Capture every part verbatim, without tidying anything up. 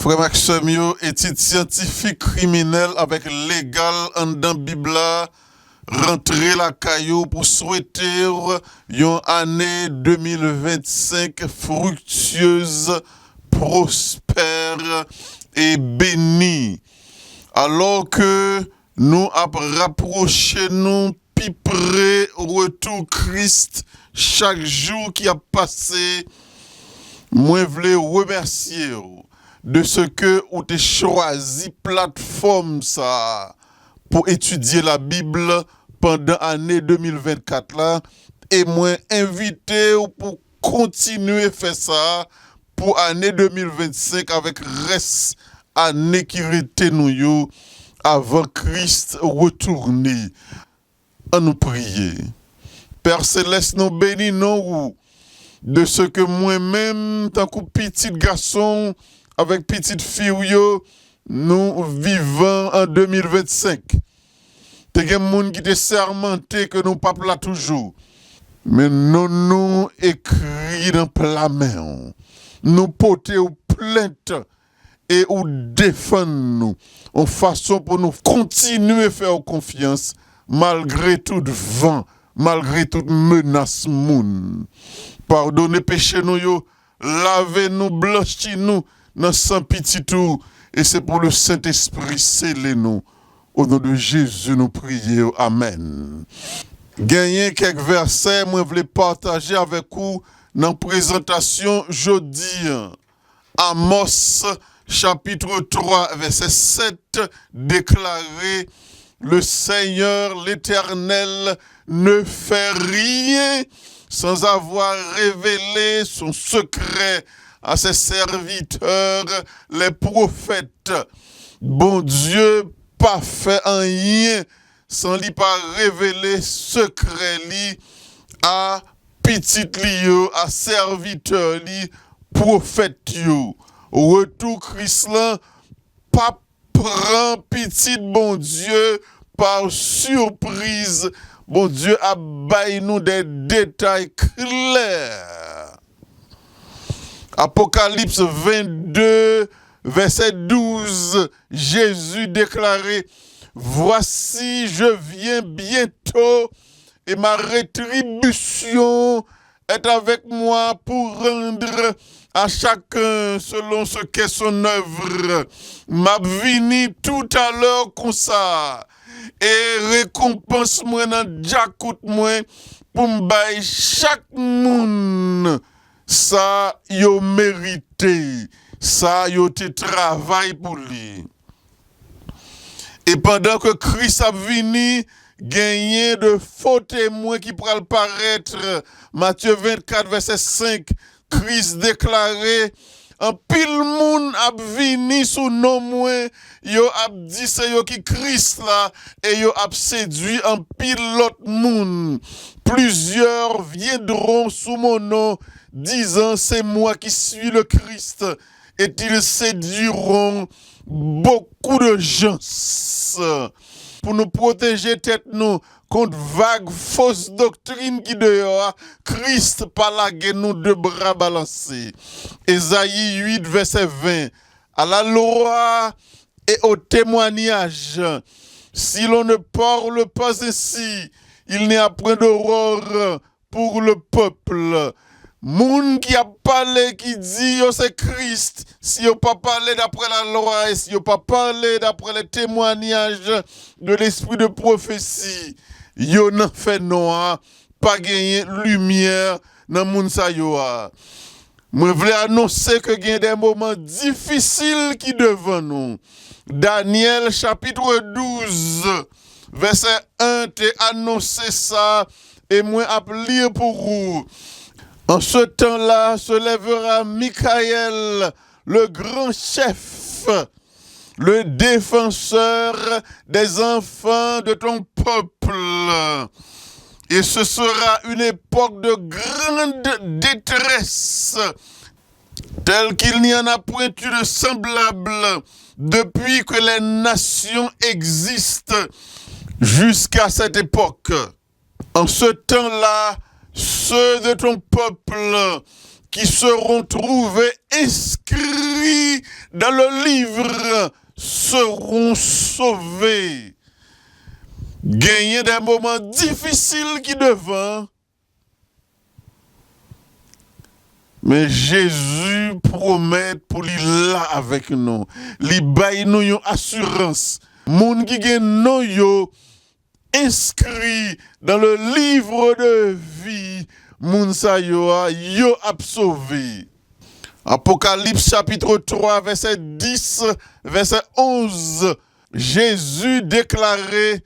Frè m ak sè m yo, etid syantifik, kriminèl avèk legal anndan Bib la rantre lakay ou pou swete w yon ane de mil vennsenk friktyez, pwospè e beni. Alò ke nou ap rapwoche nou pi pre retou Kris chak jou ki ap pase, mwen vle remèsye w de se ke ou te chwazi platfòm sa a pou etidye Labib pandan ane de mil vennkat la, e mwen envite w pou kontinye fè sa pou ane de mil vennsenk avèk rès ane ki rete nou yo avan Kris retounen. Ann nou priye. Pè Selès, nou beni non ou de se ke mwen menm, tankou pitit gason w avèk pitit fi w yo, nou vivan an de mil vennsenk. Te gen moun ki te sèmante ke nou p ap la toujou. Men non nou ekri nan pla men w. Nou pote w plent e ou defann nou yon fason pou nou kontinye fè w konfyans malgre tout van, malgre tout menas moun. Padone peche nou yo, lave nou, blanchi nou nan san Pitit ou, e se pou le Sentespri sele nou. O non de Jezi nou priye w. Amèn. Genyen kèk vèsè mwen vle pataje avèk ou nan prezantasyon jodi an. Amòs, chapitre trois, verset sept, deklare, Le Seigneur l'Éternel ne fait rien sans avoir révélé son secret à ses serviteurs les prophètes. Bondye pa fè anyen san li pa revele sekrè li a pitit li yo, a sèvitè li, pwofèt yo. Retou Kris lan p ap pran pitit Bondye pa sipriz. Bondye ap bay nou de detay klè. Apokalips vennde, vèsè douz, Jezi deklare, Voici, je viens bientôt, et ma rétribution est avec moi pour rendre à chacun selon ce qu'est son œuvre. M ap vini toutalè konsa, e rekonpans mwen nan djakout mwen pou m bay chak moun sa yo merite, sa yo te travay pou li. E pandan ke Kris ap vini, genyen de fo temwen ki pral parèt. Matye vennkat, vèsè senk, Kris deklare, anpil moun ap vini sou non mwen, yo ap di se yo ki Kris la, e yo ap sedui anpil lòt moun. Plusieurs viendront sous mon nom, disant, c'est moi qui suis le Christ, et ils séduiront beaucoup de gens. Pou nou pwoteje tèt nou kont vag fos doktrin ki deyò a, Kris pa lage nou de bra balanse. Ezayi uit, vèsè ven, À la loi et au témoignage, si l'on ne parle pas ainsi, il n'y a point d'aurore pour le peuple. Moun ki ap pale, ki di yo se Kris, si yo pa pale daprè lalwa e si yo pa pale daprè le temwanyaj de lespri de pwofesi, yo nan fènwa, pa genyen limyè nan moun sa yo a. Mwen vle anonse ke gen de moman difisil ki devan nou. Danyèl chapitre douze, vèsè en te anonse sa, e mwen ap li pou ou. En ce temps-là se lèvera Michael, le grand chef, le défenseur des enfants de ton peuple. Et ce sera une époque de grande détresse, telle qu'il n'y en a point eu de semblable depuis que les nations existent jusqu'à cette époque. En ce temps-là, ceux de ton peuple qui seront trouvés inscrits dans le livre seront sauvés. Genyen de moman difisil ki devan, men Jezi pwomèt pou li la avèk nou. Li bay nou yon asirans. Moun ki gen non yo enskri dans le livre de vie, moun sa yo a, yo ap sove. Apokalips chapitre trois, verset dix, verset onze, Jésus déclarait: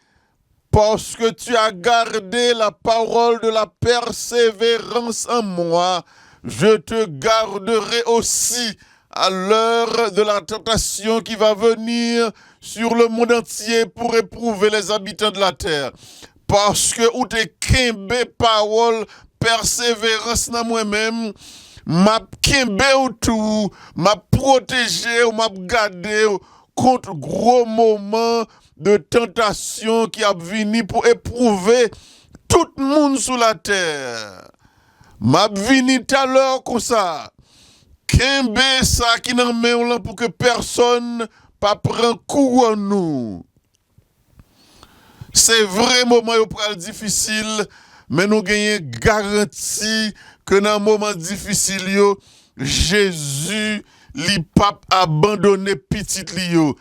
Parce que tu as gardé la parole de la persévérance en moi, je te garderai aussi à l'heure de la tentation qui va venir sur le monde entier pour éprouver les habitants de la terre. Paske ou te kenbe pawòl pèseverans nan mwen menm, m ap kenbe w tou, m ap pwoteje w, m ap gade w kont gwo moman de tantasyon ki ap vini pou epwouve tout moun sou latè. M ap vini talè konsa. Kenbe sa ki nan men w lan pou ke pèsonn pa pran kouwòn ou. Se vre, moman yo pral difisil, men nou genyen garanti ke nan moman difisil yo, Jezi, li p ap abandone pitit li yo.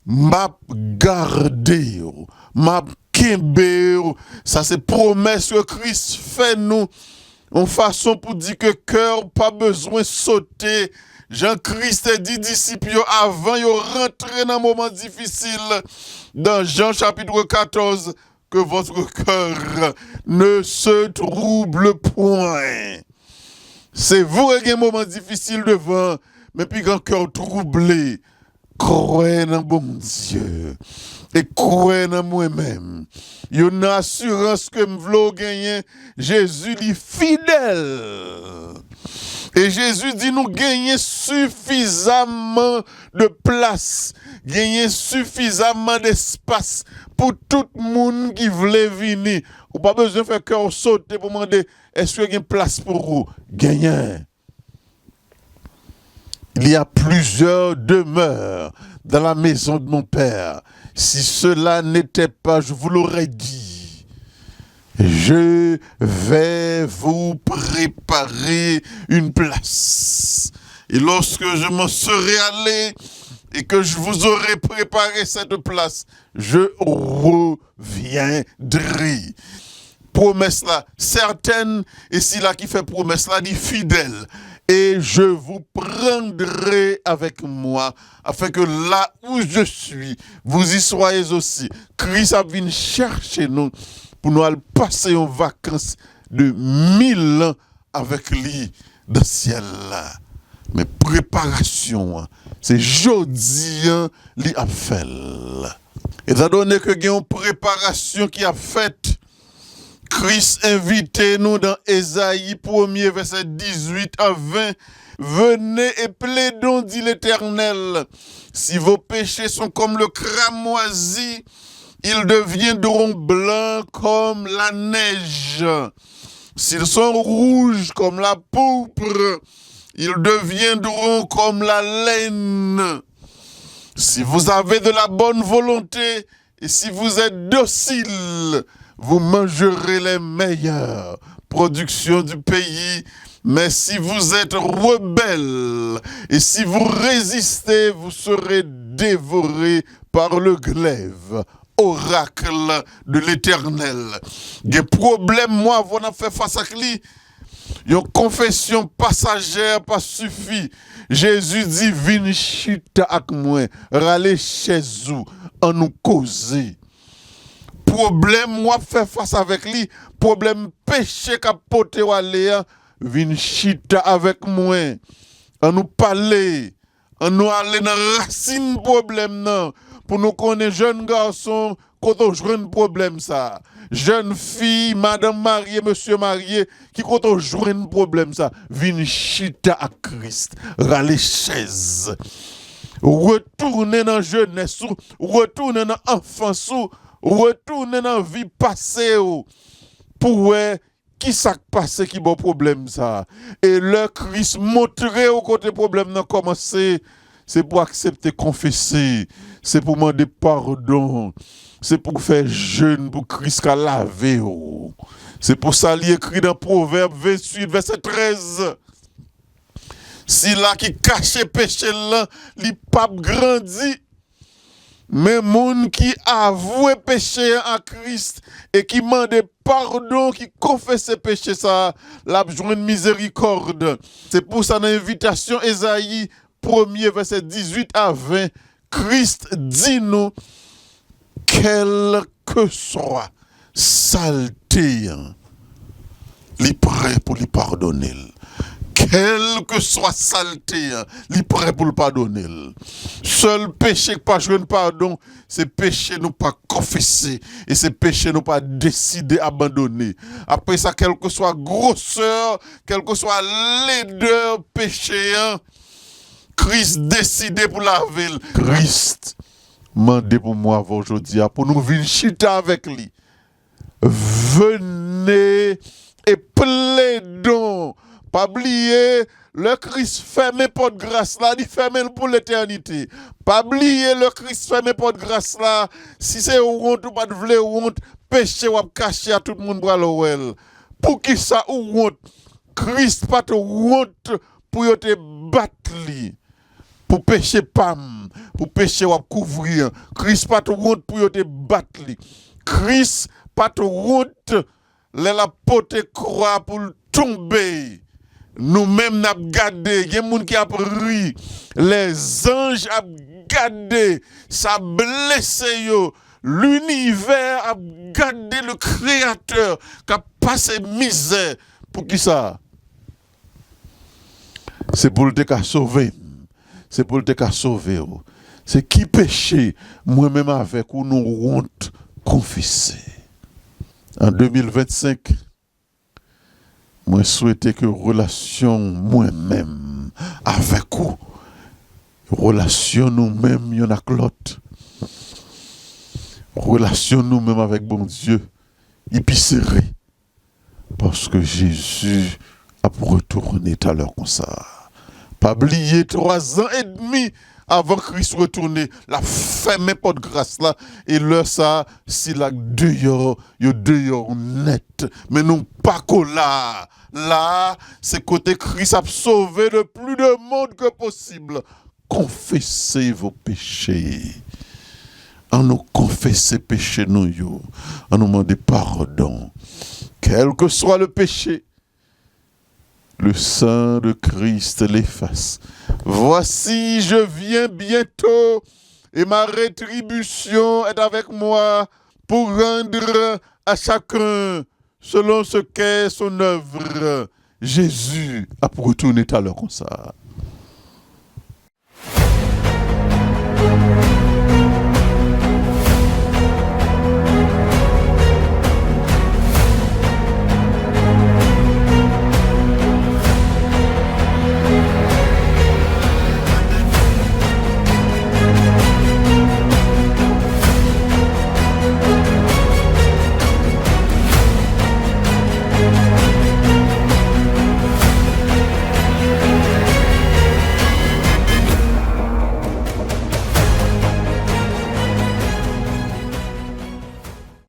M ap gade w, m ap kenbe w. Sa se pwomès ke Kris fè nou, yon fason pou di ke kè w pa bezwen sote. Jan Kris te di disip yo avan yo rantre nan moman difisil, dans Jean chapitre quatorze, que votre cœur ne se trouble point. Se vre gen moman difisil devan, men pi kan kè w twouble, kwè nan Bondye e kwè nan mwen menm. Youn nan asirans ke m vle w genyen, Jezi li fidèl. E Jezi di nou genyen sifizaman de plas, genyen sifizaman despas pou tout moun ki vle vini. Ou pa bezwen fè kè w sote pou mande, èske gen plas pou ou? Genyen. Il y a plusieurs demeures dans la maison de mon Père. Si cela n'était pas, je vous l'aurais dit. Je vais vous préparer une place. Et lorsque je m'en serai allé et que je vous aurai préparé cette place, je reviendrai. Pwomès la sètèn, e sila ki fè pwomès la, li fidèl. Et je vous prendrai avec moi, afin que là où je suis, vous y soyez aussi. Kris ap vin chèche nou pou nou al pase yon vakans de mil an avèk li nan syèl la. Men preparasyon an, se jodi an li ap fè l. Etandone ke gen yon preparasyon ki ap fèt, Kris envite nou dans Ezayi premye, vèsè dizwit a ven, Venez et plaidons, dit l'Éternel. Si vos péchés sont comme le cramoisi, ils deviendront blancs comme la neige. S'ils sont rouges comme la pourpre, ils deviendront comme la laine. Si vous avez de la bonne volonté et si vous êtes docile, vous mangerez les meilleures productions du pays. Mais si vous êtes rebelles et si vous résistez, vous serez dévorés par le glaive. Oracle de l'Éternel. Gen pwoblèm mwa avè w n ap fè fas ak li. Yon konfesyon pasajè pa sifi. Jezi di, vin chita ak mwen, rale chèz ou, annou koze. Pwoblèm w ap fè fas avèk li, pwoblèm peche k ap pote w ale a, vin chita avèk mwen. Annou pale. Annou ale nan rasin pwoblèm nan pou nou konnen jèn gason kote w jwenn pwoblèm sa. Jèn fi, madanm marye, mesye marye, ki kote w jwenn pwoblèm sa. Vin chita ak Kris. Rale chèz. Retounen nan jenès ou, retounen nan anfans ou, retounen nan vi pase w pou wè ki sa k pase ki ba w pwoblèm sa a. E lè Kris montre w kote pwoblèm nan kòmanse, se pou aksepte konfese, se pou mande padon, se pou fè jèn pou Kris ka lave w. Se pou sa li ekri nan Pwovèb venntuit, vèsè trèz, sila ki kache peche l lan, li p ap grandi. Men moun ki avwe peche an a Kris e ki mande padon, ki konfese peche sa a, l ap jwenn mizerikòd. Se pou sa nan envitasyon Ezayi premye, vèsè dizuit a ven, Kris di nou, kèlkeswa salte an, li prè pou li padone l. Kèlkeswa salte an, li prè pou l padone l. Sèl peche k pa jwenn padon, se peche nou pa konfese, e se peche nou pa deside abandone. Apre sa, kèlkeswa gwosè, kèlkeswa ledè peche an, Kris deside pou lave l. Kris mande pou mwen avè w jodi a, pou nou vin chita avèk li. Venez et plaidons. Pa bliye, lè Kris fèmen pòt gras la, li fèmen l pou letènite. Pa bliye, lè Kris fèmen pòt gras la, si se wont ou pa t vle wont, peche w ap kache a, tout moun pral wè l. Poukisa ou wont? Kris pa t wont pou yo te bat li pou peche pa m, pou peche w ap kouvri an. Kris pa t wont pou yo te bat li. Kris pa t wont lè l ap pote kwa pou l tonbe. Nou menm n ap gade, gen moun ki ap ri. Lèzanj ap gade, sa blese yo. Linivè ap gade le Kreyatè k ap pase mizè. Poukisa? Se pou l te ka sove m. Se pou l te ka sove w. Se ki peche mwen menm avèk ou nou wont konfese? An de mil vennsenk, mwen swete ke relasyon mwen menm avèk ou, relasyon nou menm youn ak lòt, relasyon nou menm avèk Bondye, li pi sere. Paske Jezi ap retounen talè konsa. Pa bliye, twazan edmi avan Kris retounen, l ap fèmen pòt gras la, e lè sa a, sila k deyò, yo deyò nèt. Men nou pako la a. La a, se kote Kris ap sove le plis de moun ke posib. Confessez vos péchés. An nou konfese peche nou yo. An nou mande padon. Quel que soit le péché, le sang de Christ l'efface. Voici, je viens bientôt, et ma rétribution est avec moi pour rendre à chacun selon ce qu'est son œuvre. Jezi ap retounen talè konsa.